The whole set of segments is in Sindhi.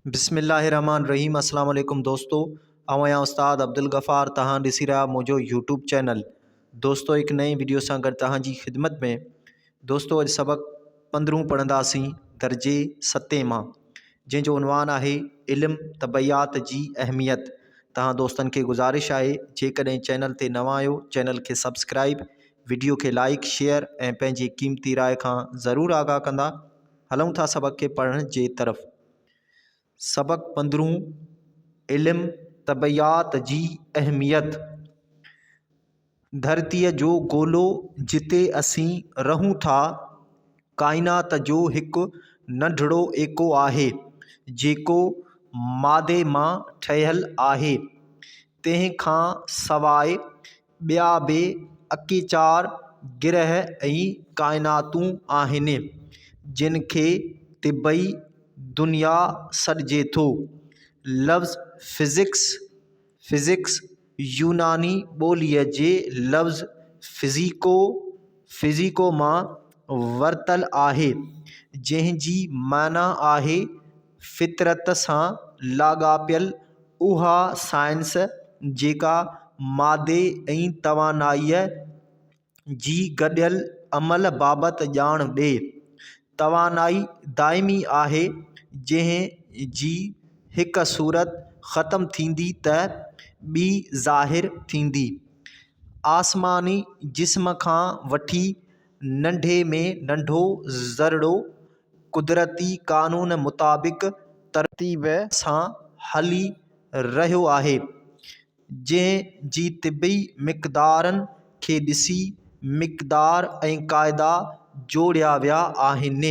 بسم الله الرحمن الرحيم السلام عليڪم دوستو آئون آهيان استاد عبدالغفار توهان ڏسي رهيا منهنجو يوٽيوب چينل دوستو هڪ نئين وڊيو سان گڏ توهان جي خدمت ۾ دوستو اڄ سبق پندرهون پڙهنداسين درجي ستين مان جنهن جو عنوان آهي علم طبعيات جي اهميت توهان دوستن کي گذارش آهي جيڪڏهن چينل تي نوان آهيو چينل کي سبسڪرائب وڊيو کي لائڪ شيئر ۽ پنهنجي قيمتي راء کان ضرور آگاهه ڪندا هلون ٿا سبق کي پڙهڻ جي طرف. سبق پندرهون، علم طبعيات جي اهميت. ڌرتيء جو گولو جتي اسين رهون ٿا، ڪائنات جو هڪ ننڍڙو ايڪو آهي، جيڪو مادي مان ٺهيل آهي. تنهن کان سواء ٻيا به اڪيچار گرهه ۽ ڪائناتون آهن، جن کي طبعي دنيا سڏجي ٿو. لفظ فزڪس، Physics، يوناني ٻوليء جي لفظ فزيڪو، Physico، مان ورتل آهي، جنهن جي معنيٰ آهي فطرت سان لاڳاپيل اها سائنس جيڪا مادي ۽ توانائيء جي گڏيل عمل بابت ڄاڻ ڏئي. توانائي دائمي آهي، جنهن جي هڪ صورت ختم ٿيندي ته ٻي ظاهر ٿيندي. آسماني جسم کان وٺي ننڍي ۾ ننڍو ذرڙو قدرتي قانون مطابق ترتيب سان هلي رهيو آهي، جنهن جي طبعي مقدارن کي ڏسي مقدار ۽ قاعدا جوڙيا ويا آهن.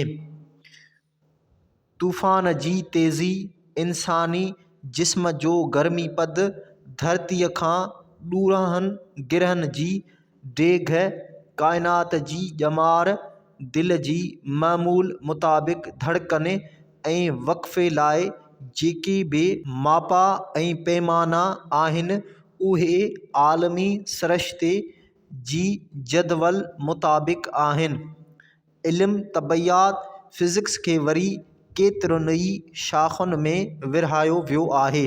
طوفان جي تيزي، انساني جسم جو گرمي پد، ڌرتيء کان ڏورانهن گرهن جي ڊيگهه، ڪائنات جي ڄمار، دل جي معمول مطابق ڌڙڪن ۽ وقفي لاء جيڪي به ماپا ۽ پيمانا آهن، اهي عالمي سرشتي جي جدول مطابق آهن. علم طبعيات، فزڪس، کي وري ڪيترن ئي شاخن ۾ ورهايو ويو آهي،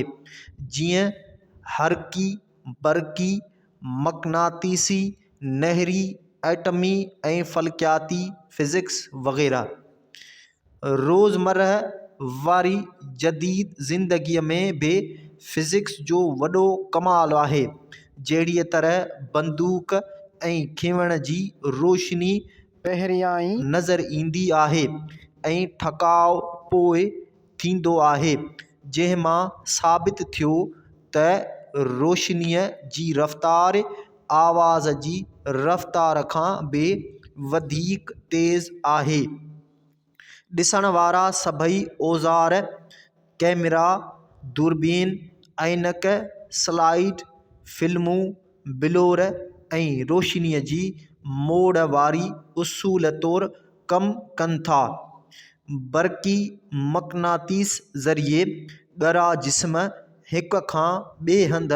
جيئن حرڪي، برقي، مقناطيسي، نهري، ائٽمي ۽ فلڪياتي فزڪس وغيره. روزمرهه واري جديد زندگيء ۾ به فزڪس جو وڏو ڪمال آهي، جهڙيء طرح بندوق ۽ کنوڻ جي روشني پهريائين. نظر ايندي آهي ۽ ٺڪاء پوء ٿيندو آهي، جنهن مان ثابت ٿيو ته روشنيء جي رفتار آواز جي رفتار کان به وڌيڪ تيز آهي. ڏسڻ وارا سڀئي اوزار، ڪئميرا، دوربين، عينڪ، سلائيڊ، فلمون، بلور ۽ روشنيء جي موڙ واري اصول طور ڪم ڪن ٿا. برقي مقناطيس ذريعي ڳرا جسم هڪ کان ٻئي هنڌ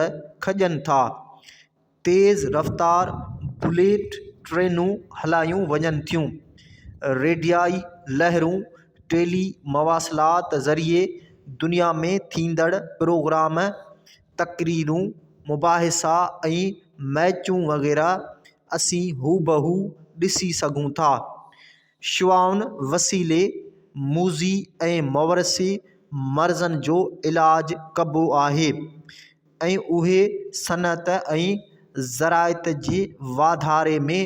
کڄن ٿا. تيز رفتار بليٽ ٽرينون هلايون وڃن ٿيون. ريڊيائي لهرون ٽيلي مواصلات ذريعي دنيا ۾ ٿيندڙ پروگرام، تقريرون، مباحثا ۽ ميچون وغيره اسين هوبهو ڏسي سگهون ٿا. شعاعن وسيلي موذي ۽ موروثي مرضن جو علاج ڪبو آهي ۽ اهي صنعت ۽ زراعت جي واڌاري ۾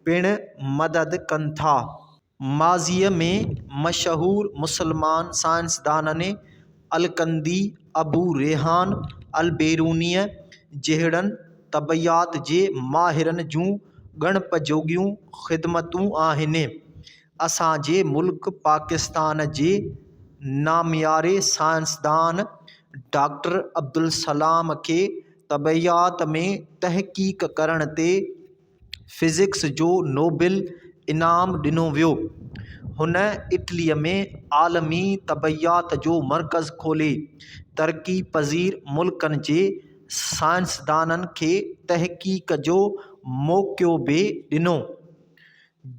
پڻ مدد ڪن ٿا. ماضيء ۾ مشهور مسلمان سائنسدانن الڪندي، ابو ريحان البيرونيء جهڙن طبعيات جي ماهرن جون ڳڻپ جوڳيون خدمتون آهن. اسان جي ملڪ پاڪستان جي نامياري سائنسدان ڊاڪٽر عبدالسلام کي طبعيات ۾ تحقيق ڪرڻ تي فزڪس جو نوبل انعام ڏنو ويو. هن اٽليء ۾ عالمي طبعيات جو مرڪز کولي، ترقي پذير ملڪن جي سائنسدانن کي تحقيق جو موقعو به ڏنو.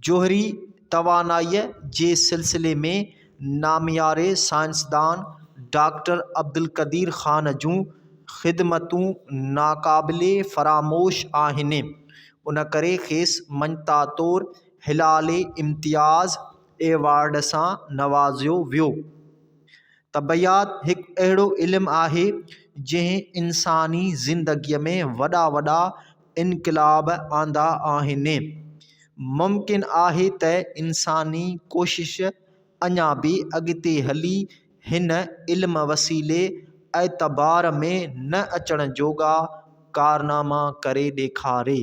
جوهري توانائيء جي سلسلي ۾ نامياري سائنسدان ڊاڪٽر عبدالقدير خان جون خدمتون ناقابل فراموش آهن، ان ڪري کيس مڃتا طور هلال امتياز ايوارڊ سان نوازيو ويو. طبعيات هڪ اهڙو علم آهي، جنهن انساني زندگيء ۾ وڏا وڏا انقلاب آندا آهن. ممڪن آهي ته انساني ڪوشش اڃا به اڳتي هلي هن علم وسيلي اعتبار ۾ نه اچڻ جوڳا ڪارناما ڪري ڏيکاري.